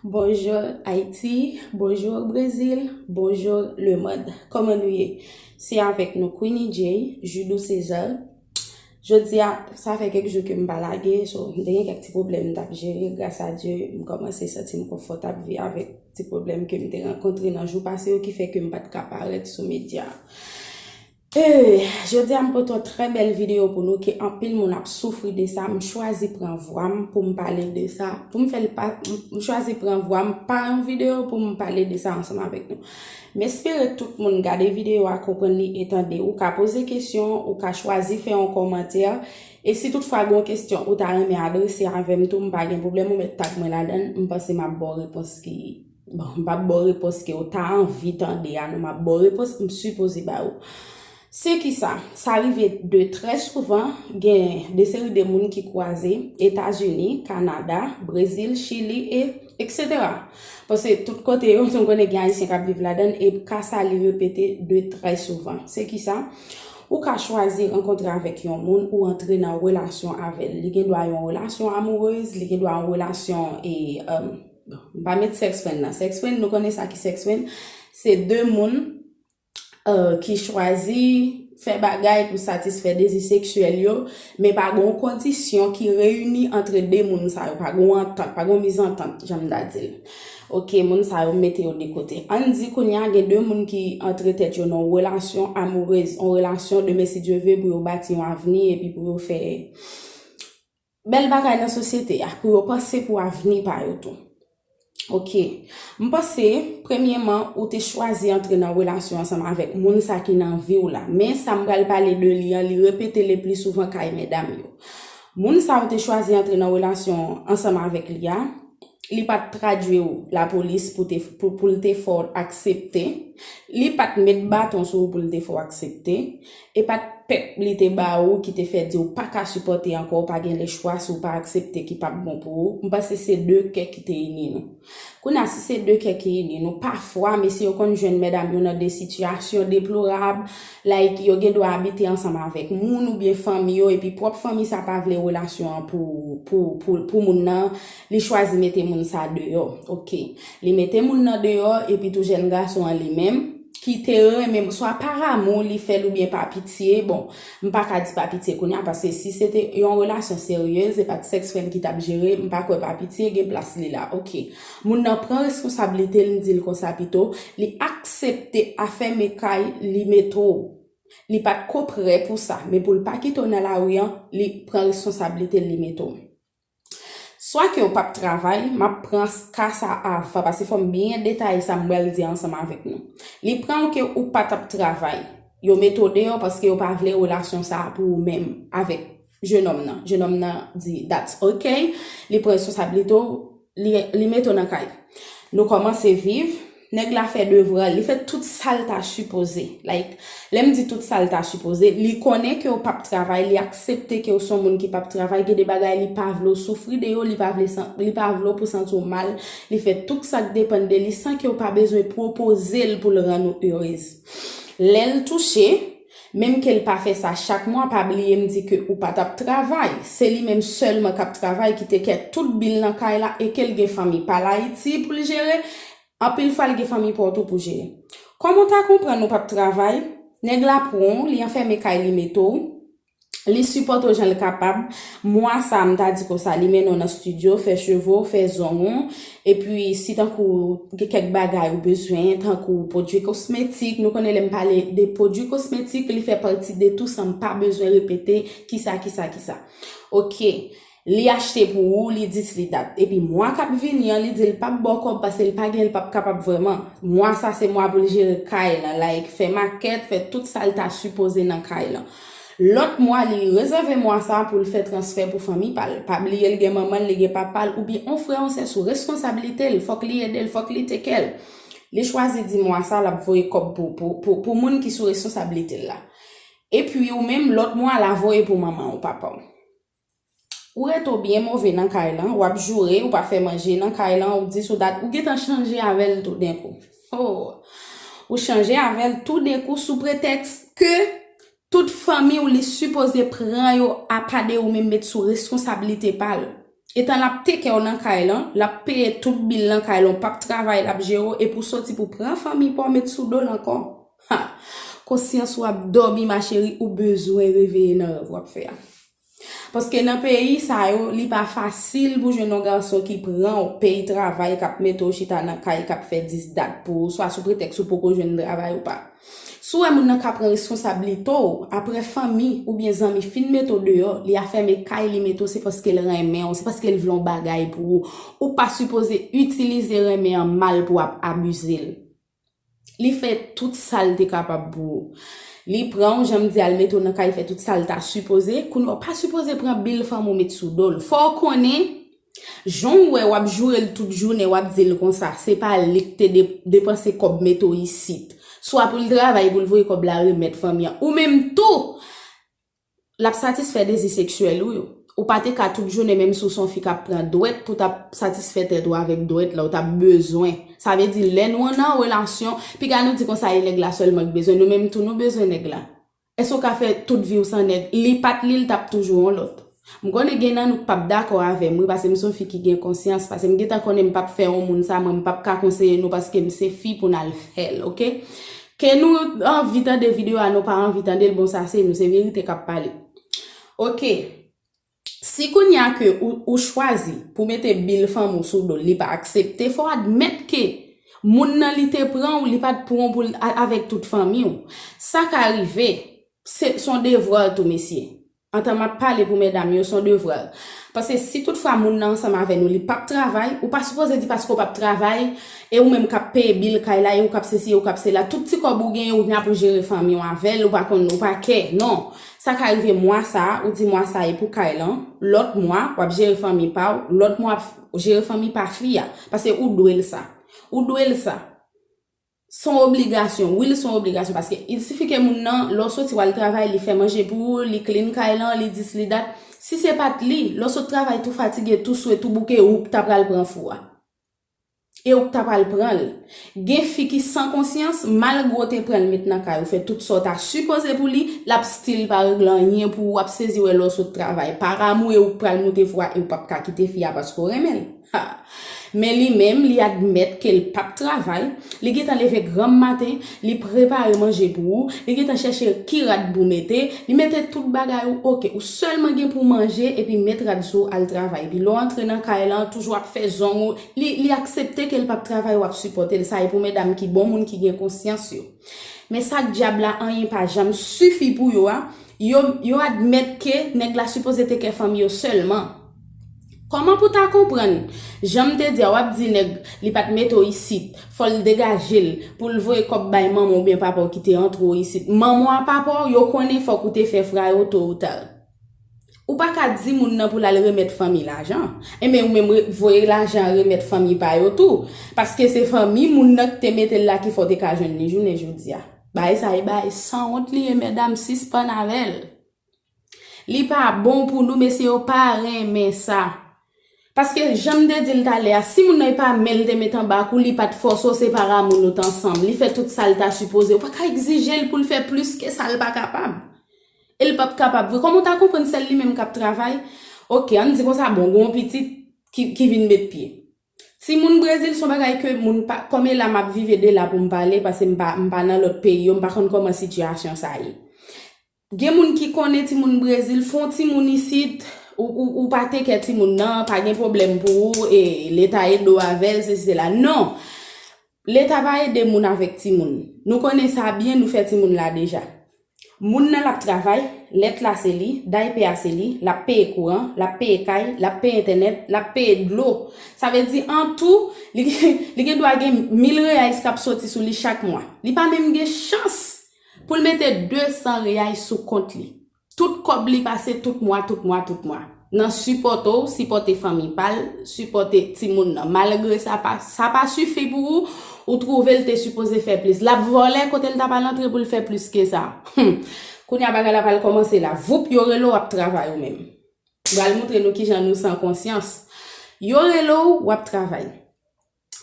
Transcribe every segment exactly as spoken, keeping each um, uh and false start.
Bonjou Ayiti, bonjou Brezil, bonjou lemonn. Kòman nou ye? Se avèk nou Queenie J, Judou César. Jodi a, sa fè kèk jou ke m pa lage, so m te gen kèk ti pwoblèm m t ap jere. Gras a Dye, m kòmanse santi m konfòtab viv avèk ti pwoblèm ke m te rankontre nan jou pase yo ki fè ke m pa t ka parèt sou medya. Eh, jodi a m pote yon trè bèl videyo pou nou ke anpil moun ap soufri de sa. M chwazi pran vwa m pou m pale de sa. Pou m fè l pa, m chwazi pran vwa m pa yon videyo pou m pale de sa ansanm avèk nou. M espere tout moun gade videyo a, konprann li e tande. Ou ka poze kesyon, ou ka chwazi fè yon kòmantè. E si toutfwa gen yon kesyon ou ta renmen adrese avè m tou, m pa gen pwoblèm, ou mèt tag mwen ladan l. M panse m ap ba w repons ki, bon, m p ap ba w repons ke ou ta anvi tande a, non, m ap ba w repons m sipoze ba ou. Se ki sa, sa rive de trè souvan, gen de seri de moun ki kwaze Etazini, Kanada, Brezil, Chili, e et cetera. Paske tout kote yo, nou konnen gen Ayisyen k ap viv ladan l, e ka sa li repete de trè souvan. Se ki sa, ou ka chwazi rankontre avèk yon moun, ou antre nan relasyon avè l. Li gen dwa yon relasyon amourez, li gen dwa yon relasyon, e, um, bon, m pa met sex friend nan. Sex friend, nou konnen sa ki sex friend, se de moun uh, ki chwazi fè bagay pou satisfè dezi seksyèl yo, men pa gen yon kondisyon ki reyini antre de moun sa yo, pa gen yon antant, pa gen yon mizantant, jan m ta di l. Ok, moun sa yo mete yo de kote. Ann di kounye a gen de moun ki antre tèt yo nan yon relasyon amourez, yon relasyon demen si Dye vle pou yo bati yon avni epi pou yo fè bèl bagay nan sosyete a, pou yo panse pou avni pa yo tou. Ok. M panse, premyèman, ou te chwazi antre nan relasyon ansanm avèk moun sa ki nan vi w la. Men sa m pral pale de li an, li repete le pli souvan kay medam yo. Moun sa ou te chwazi antre nan relasyon ansanm avèk li a, li pa t tradwi w lapolis pou te, pou, pou l te fè w aksepte. Li pa t met baton sou ou pou l te fè w aksepte. E pa t pèp li te ba ou ki te fè di ou pa ka sipòte ankò, ou pa gen lechwa si ou pa aksepte ki p ap bon pou ou. M panse se de kè ki te ini nou. Kounye a, si se de kè ki ini nou, pafwa, mesye yo konn jwenn medam yo nan de sitiyasyon deplorab, like, yo gen dwa abite ansanm avèk moun oubyen fanmi yo, epi pwòp fanmi sa pa vle relasyon an pou, pou, pou, pou moun nan, li chwazi mete moun sa deyò. Ok. Li mete moun nan deyò, epi tou jèn gason an li menm, ki te renmen, swa pa amou li fè l oubyen pa pitye, bon, m pa ka di pa pitye kounye a, paske si se te yon relasyon seryez, e pa t sex friend ki t ap jere, m pa kwè pa pitye gen plas li la, ok. Moun nan pran responsablite l, m di l konsa pito, li aksepte afèmen kay li mete w. Li pa t ko prè pou sa, men pou l pa kite w nan lari an, li pran responsablite l, li mete w. Swa ke w p ap travay, m ap pran ka sa avan, paske fò m byen detaye sa m pral di ansanm avèk nou. Li pran w ke ou pa t ap travay. Yo mete w deyò paske yo pa vle relasyon sa a pou ou menm avèk jenòm nan. Jenòm nan di, "That's ok." Li pran responsablite w, li, li mete w nan kay. Nou kòmanse viv. Nèg la fè devwa l, li fè tout sa l ta sipoze. Like, lè m di tout sa l ta sipoze, li konnen ke w p ap travay, li aksepte ke w se yon moun ki p ap travay, gen de bagay li pa vle w soufri de yo, li pa vle san-, li pa vle w pou santi w mal, li fè tout sa k depann de li san ke w pa bezwen pwopoze l pou l rann ou erez. Lè l touche, menm ke l pa fè sa chak mwa, pa bliye m di ke ou pa t ap travay. Se li menm sèlman k ap travay, ki te kè tout bil nan kay la e ke l gen fanmi pa l Ayiti pou l jere. Anpil fwa, l gen fanmi pa w tou pou jere. Kòm ou ta konprann ou p ap travay, nèg la pran w, li anfèmen kay li mete w, li sipòte w jan l kapab. Mwa sa a, m ta di konsa, li mennen w nan estidyo, fè cheve w, fè zong ou, epi si tankou gen kèk bagay ou bezwen, tankou pwodui kosmetik, nou konnen lè m pale de pwodui kosmetik, li fè pati de tou san m pa bezwen repete kisa, kisa, kisa. Ok. Li achte pou ou, li dis li dat. Epi mwa k ap vini an, li di l p ap ba w kòb paske l pa gen, l p ap kapab vrèman. Mwa sa se mwa pou l jere kay lan, like, fè makèt, fè tout sa l ta sipoze nan kay lan. Lòt mwa, li rezève mwa sa pou l fè transfè pou fanmi pa l. Pa bliye l gen manman l, li gen papa l, oubyen on frè, on sè sou reskonsablite l, fòk li ede l, fòk li teke l. Li chwazi di mwa sa l ap voye kòb pou, pou, pou, pou moun ki sou reskonsablite l la. Epi ou menm, lòt mwa la voye pou manman ou, papa w. Ou rete w byen move nan kay lan, w ap joure, ou pa fè manje nan kay lan, ou dis ou dat, ou gentan chanje avè l toudenkou. Oh! Ou chanje avè l toudenkou sou pretèks ke tout fanmi w li sipoze pran yo apa de ou menm met sou reskonsablite pa l. Etan l ap teke w nan kay lan, l ap peye tout bil nan kay lan, w p ap travay, l ap jere w, epi w soti pou pran fanmi pa w met sou do l ankò. Ha! Konsyans ou ap dòmi, ma chérie, ou bezwen reveye nan rèv w ap fè a. Paske nan peyi sa yo, li pa fasil pou jwenn yon gason ki pran w, peye travay, k ap mete w chita nan kay, k ap fè dis dat pou ou, swa sou pretèks ou poko jwenn travay ou pa. Si w wè moun nan ka pran responsablite w, apre fanmi oubyen zanmi fin mete w deyò, li a fèmen kay li mete w, se paske l renmen w, se paske l vle yon bagay pou ou. Ou pa sipoze itilize renmen an mal pou w ap abize l. Li fè tout sa l te kapab pou ou. Li pran w, jan m di a, l mete w nan kay, fè tout sa l ta sipoze. Kounye a, w pa sipoze pran bil fanmi w met sou do l. Fò w konnen, jan w wè w ap joure l tout jounen, w ap di l konsa, se pa li k te de-, depanse kòb mete w isit. Swa pou l travay, pou l voye kòb la remèt fanmi an. Ou menm tou, l ap satisfè dezi seksyèl ou yo. Ou pa te ka tout jounen, menm si w se yon fi k ap pran dwèt, pou w t ap satisfè tèt ou avèk dwèt la, ou t ap bezwen. Sa vle di, lè nou nan relasyon, piga nou di konsa, e nèg la sèlman k bezwen, nou menm tou nou bezwen nèg la. Èske w ka fè tout vi w san nèg? Li pa t li, l t ap toujou yon lòt. M konnen gen nan nou k p ap dakò avè m, wi, paske m se yon fi ki gen konsyans, paske m gentan konnen m p ap fè yon moun sa, mwen, m p ap ka konseye nou, paske m se fi pou n al fè l, oke? Ke nou anvi tande videyo a, nou pa anvi tande l, bon, sa se nou, se verite k ap pale. Oke. Si kounye a ke ou, ou chwazi pou mete bil fanmi w sou do l, li pa aksepte, fò w admèt ke moun nan li te pran w, li pa t pran w pou l a-, avèk tout fanmi w. Sa ka rive, se, se yon devwa tou, mesye. Antan m ap pale pou medam yo, se yon devwa. Paske si toutfwa moun nan ansanm avè nou, li p ap travay, ou pa sipoze di paske w p ap travay, e ou menm k ap peye bil kay la, e ou k ap sesi, e ou k ap sela. Tout ti kòb ou genyen, ou gen pou jere fanmi w avè l, ou pa konn, ou pa kè. Non. Sa ka rive mwa sa a, ou di mwa sa a e pou kay lan. Lòt mwa, w ap jere fanmi pa w. Lòt mwa, w ap jere fanmi pa fi a. Paske ou dwe l sa. Ou dwe l sa. Se yon obligasyon. Wi, l se yon obligasyon. Paske il sifi ke moun nan, lè w soti w al travay, li fè manje pou ou, li clean kay lan, li dis, li dat. Si se pa t li, lè w sot travay tou fatige, tou swe, tou bouke, ou k ta pral pran fou a. E ou k ta pral pran l. Gen fi ki san konsyans, malgre w te pran l met nan kay ou, fè tout sa w ta sipoze pou li, l ap still pa regle anyen pou ou, w ap sezi wè lè w sot travay. Pa amou e ou k pral moute fou a e ou p ap ka kite fi a paske w renmen l. Ha! Men li menm, li admèt ke l p ap travay, li gentan leve granm maten, li prepare manje pou ou, li gentan chèche ki rad pou mete, li mete tout bagay ou oke, ou sèlman gen pou manje epi met rad sou ou al travay. Epi lè w antre nan kay lan, toujou ap fè zong ou, li, li aksepte ke l p ap travay, w ap sipòte l. Sa e pou medam ki bon moun ki gen konsyans yo. Men sa k dyab la, anyen pa janm sifi pou yo a, yo, yo admèt ke nèg la sipoze te kè fanmi yo sèlman. Kòman pou ta konprann? Jan m te di a, w ap di nèg li pa t mete w isit, fò l degaje l pou l voye kòb bay manman w oubyen papa w ki te antre w isit. Manman w ak papa w, yo konnen fòk ou te fè fra yo to ou ta. Ou pa ka di moun nan pou l al remèt fanmi lajan. Enben, ou menm re-, voye lajan an remèt fanmi pa yo tou. Paske se fanmi moun nan ki te mete l la ki fè w te ka jwenn li jounen jodi a. Bagay sa e bagay sanwont li ye, medam, sispann avè l. Li pa bon pou nou, mesye, yo pa renmen sa. Paske, jan m te di l talè a, si moun nan e pa men l te met anba kou, li pa t fòse w, se pa amou nou t ansanm. Li fè tout sa l ta sipoze. Ou pa ka egzije l pou l fè plis ke sa l pa kapab. E l p ap kapab vre. Kòman w ta konprann sèl li menm k ap travay? Oke, ann di konsa, bon, gen yon pitit ki, ki vin met pye. Timoun Brezil se yon bagay ke moun pa, kòm e la m ap viv e de la pou m pale, paske m pa, m pa nan lòt peyi yo, m pa konn kòman sitiyasyon sa ye. Gen moun ki konnen timoun Brezil, fè yon timoun isit, ou, ou, ou pa te kè timoun nan, pa gen pwoblèm pou ou, e Leta ede w avè l, sesi sela. Non! Leta pa ede moun avèk timoun. Nou konnen sa byen, nou fè timoun la deja. Moun nan l ap travay, lèt la se li, daypè a se li, l ap peye kouran, l ap peye kay, l ap peye entènèt, l ap peye dlo. Sa vle di, an tou, li, li gen dwa gen mil reyay k ap soti sou li chak mwa. Li pa menm gen chans pou l mete de san reyay sou kont li. Tout kòb li pase tout mwa, tout mwa, tout mwa. Nan sipòte w, sipòte fanmi pa l, sipòte timoun nan. Malgre sa pa, sa pa sifi pou ou, ou twouve l te sipoze fè plis. L ap vòlè kote l ta pral antre pou l fè plis ke sa. Hum. Kounye a bagay la pral kòmanse la. Voup, yo rele w, w ap travay ou menm. M pral montre nou kijan nou san konsyans. Yo rele w, w ap travay.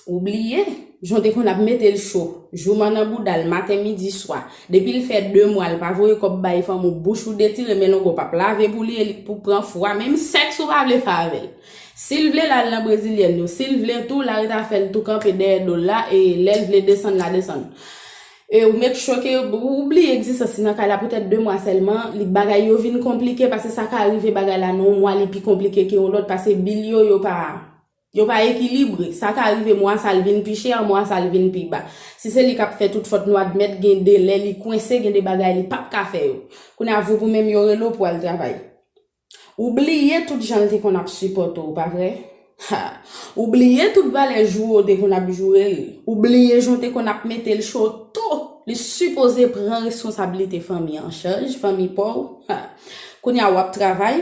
Ou bliye jan w te konn ap mete l cho, jouman nan bouda l, maten, midi, swa. Depi l fè de mwa, l pa voye kòb bay fanmi w, bouch ou detire, men longo p ap lave pou li, e li pou pran fwa, menm sèks ou pa vle fè avè l. Si l vle l al nan brezilyèn yo, si l vle tou, l arete afè l tou kanpe dèyè do l la, e lè l vle desann, l a desann. E ou make sure ke ou bliye egzistans li nan kay la poutèt de mwa sèlman, li, bagay yo vin konplike, paske sa ka rive bagay la nan yon mwa li pi konplike ke yon lòt, paske bil yo, yo pa, yo pa ekilibre. Sa ka rive mwa sa l vin pi chè, mwa sa l vin pi ba. Si se li k ap fè tout fòt, nou admèt gen de lè li kwense, gen de bagay li p ap ka fè yo. Kounye a, voup ou menm yo rele w pou al travay. Ou bliye tout jan l te konn ap sipòte w, pa vre? Ha! Ou bliye tout valè joure w te konn ap joure l. Ou bliye jan w te konn ap mete l cho tou. Li sipoze pran responsablite fanmi an chaj, fanmi pa w. Ha! Kounye a w ap travay,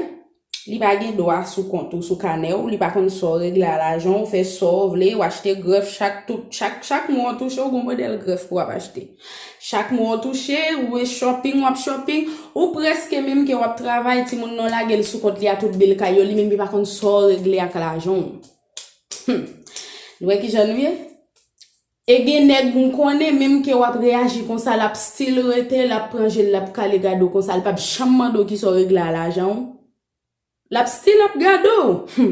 li pa gen dwa sou kont ou, sou kanè w, li pa konn sa w regle a lajan w, ou fè sa w vle, w achte grèf chak tout, chak, chak mwa w touche, w gon modèl grèf pou w ap achte. Chak mwa w touche, ou e shopping, w ap shopping, ou prèske menm ke w ap travay, timoun nan w lage l sou kont li a, tout bil kay yo, li menm li pa konn sa w regle ak lajan w. Hmm. Nou wè kijan nou ye? E gen nèg m konnen, menm ke w ap reyaji konsa, l ap still rete, l ap pran je l, l ap kale gade w konsa, l p ap janm mande w kisa w regle a lajan w. L ap still ap gade w. Hmm.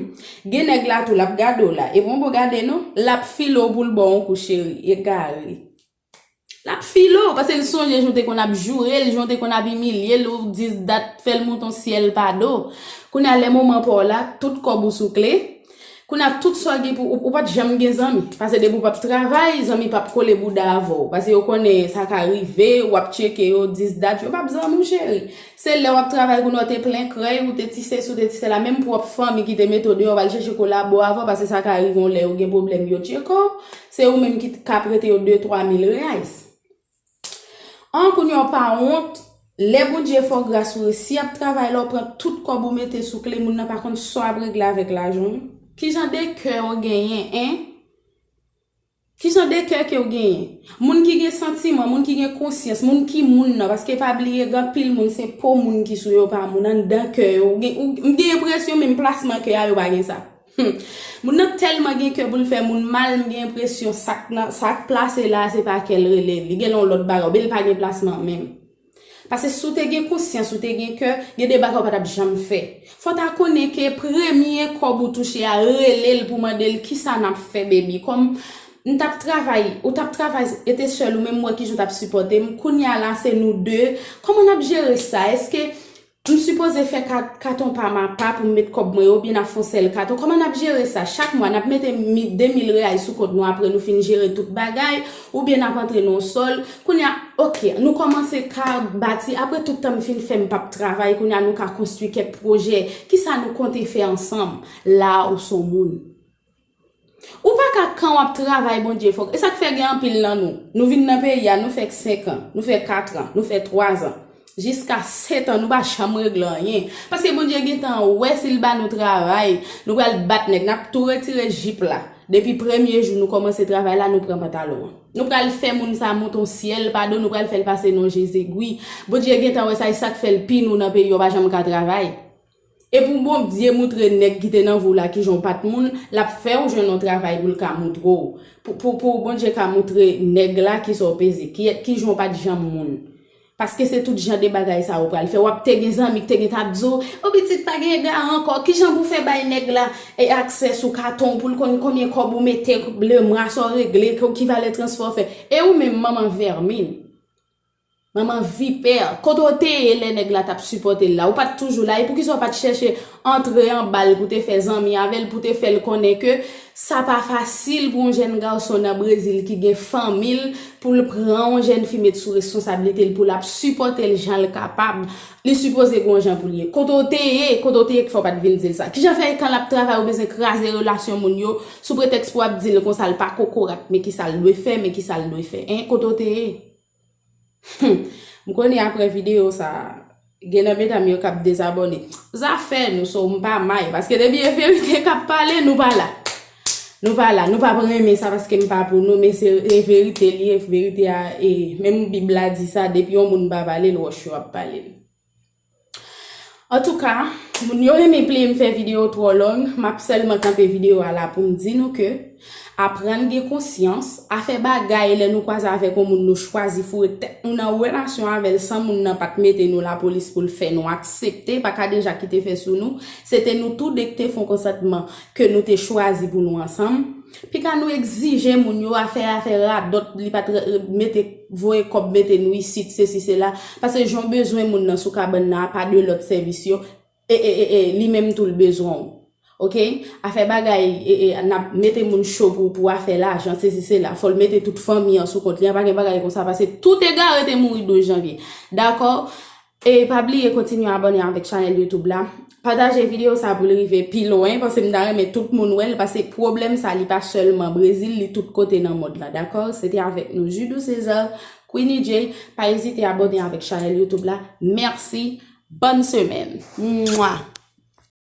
Gen nèg la tou, l ap gade w la. E bon, bon gade non, l ap file w pou l ba w yon kou cheri, egare. L ap file w, paske l sonje jan w te konn ap joure l, jan w te konn ap imilye l, ou dis dat fè l moute yon syèl pa do. Kounye a lè moman pa w la, tout kòb ou sou kle. Kounye a tout sa w gen pou ou, ou pa t janm gen zanmi. Paske depi w p ap travay, zanmi p ap kole bouda avè w. Paske yo konnen sa ka rive, w ap tcheke yo, dis dat, yo p ap zanmi w cheri. Se lè w ap travay kounye a w te plen krèy, ou te ti sesi, ou te ti sela, menm pwòp fanmi ki te mete w deyò, w al chèche kolabo avè w, paske sa ka rive yon lè yo gen pwoblèm, yo tcheke w, se ou menm ki ka prete yo de, twa mil reais. An, kounye a w pa wont, lè Bondye fè w gras ou resi ap travay la, w pran tout kòb ou mete sou kle, moun nan pa konn sa w ap regle avèk lajan w. Kijan de kè w genyen, en? Kijan de kè ke w genyen? Moun ki gen santiman, moun ki gen konsyans, moun ki moun nan, paske pa bliye gen anpil moun se po moun ki sou yo pa moun, anndan kè yo. Ou gen, ou, m gen enpresyon menm plasman kè a yo pa gen sa. Hmm. Moun nan tèlman gen kè pou l fè moun mal, m gen enpresyon sa k nan, sa k plase la, se pa kè l rele, li gen yon lòt bagay, oubyen l pa gen plasman menm. Paske si w te gen konsyans, ou te gen kè, gen de bagay ou pa t ap janm fè. Fò w ta konnen ke premye kòb ou touche a, rele l pou mande l kisa n ap fè, baby. Kòm m t ap travay, ou t ap travay, e te sèl ou menm, m wè kijan w t ap sipòte m. Kounye a la, se nou de. Kòman n ap jere sa? Èske m sipoze fè kat, katon pa m apa pou m met kòb mwen yo, oubyen n ap fè yon sèl katon? Kòman n ap jere sa? Chak mwa, n ap mete mi-, de mil real sou kont nou apre nou fin jere tout bagay, oubyen n ap antre nan yon sòl? Kounye a, oke, nou kòmanse ka bati, apre tout tan m fin fè m p ap travay, kounye a nou ka konstwi kèk pwojè. Kisa nou konte fè ansanm? La ou se yon moun. Ou pa ka kan w ap travay, Bondye fè w. E sa k fè gen anpil nan nou. Nou vin nan peyi a, nou fè senk an, nou fè kat an, nou fè twa zan. Jiska sèt an, nou pa janm regle anyen. Paske Bondye gentan wè si l ba nou travay, nou pral bat nèg, n ap tou retire jip la. Depi premye jou nou kòmanse travay la, nou pran pantalon an. Nou pral fè moun sa monte yon syèl, padon, nou pral fè l pase nan je zegwi. Bondye gentan wè sa, e sa k fè l pi nou nan peyi, yo pa janm ka travay. E pou Bondye moutre nèg ki te nan vi w la kijan w pa t moun, l ap fè w jwenn yon travay pou l ka moutre w. Pou, pou, pou Bondye ka moutre nèg la kisa w peze, ki, kijan w pa t janm moun. Paske se tout jan de bagay sa yo pral fè. W ap te gen zanmi ki te gentan ap di w, "O pitit, pa gen ega ankò. Kijan pou fè bay nèg la, e, aksè sou katon w pou l konn konbyen kòb ou mete lemwa, sa w regle, ki, ki valè transfè w fè?" E ou menm, manman vèmin. Manman vipè, kote w te ye lè nèg la t ap sipòte l la? Ou pa t toujou la? E poukisa w pa t chèche antre anba l pou te fè zanmi avè l, pou te fè l konnen ke sa pa fasil pou yon jèn gason nan Brezil ki gen fanmi l, pou l pran yon jèn fi met sou responsablite l, pou l ap sipòte l jan l kapab? Li sipoze gen yon jan pou l ye. Kote w te ye? Kote w te ye ki fè w pa t vin di l sa? Kijan fè kan l ap travay ou bezwen kraze relasyon moun yo sou pretèks pou w ap di l konsa l pa kokorat, men kisa l dwe fè, men kisa l dwe fè? En, kote w te ye? Hmm. M konnen apre videyo sa, gen nan medam yo k ap dezabòne. Zafè nou, so m pa may, paske depi e verite k ap pale, nou pa la. Nou pa la, nou p ap renmen sa paske m pa pou nou, men se, e verite li ye, verite a, e menm Bib la di sa, depi yon moun pa pale l, wòch yo ap pale l. Antouka, Moun yo renmen pleye m fè videyo twò long, m ap sèlman kanpe videyo a la pou m di nou ke aprann gen konsyans, afè bagay lè nou kwaze avèk yon moun nou chwazi foure tèt nou nan relasyon avè l san moun nan pa t mete nou lapolis pou l fè nou aksepte, pa ka deja kite fè sou nou, se te nou tou de ki te fè yon konsantman ke nou te chwazi pou nou ansanm. Pika nou egzije moun yo afè afè radòt, li pa t mete voye kòb mete nou isit, sesi sela, paske jan w bezwen moun nan sou kabann nan apa de lòt sèvis yo, e, e, e, e, li menm tou l bezwen w. Oke? Afè bagay, e, e, n ap mete moun cho pou, pou afè lajan, sesi sela. Fò l mete tout fanmi an sou kont li an, pa gen bagay konsa, paske tout egare te mouri douz janvye. Dakò? E pa bliye kontinye abòne avèk chanèl YouTube la. Pataje videyo sa pou l rive pi lwen, paske m ta renmen tout moun wè l, paske pwoblèm sa li pa sèlman Brezil, li tout kote nan mond la, dakò? Se te avèk nou Judou César, Queenie J. Pa ezite abòne avèk chanèl YouTube la. Mèsi. Bòn semèn. Mwa.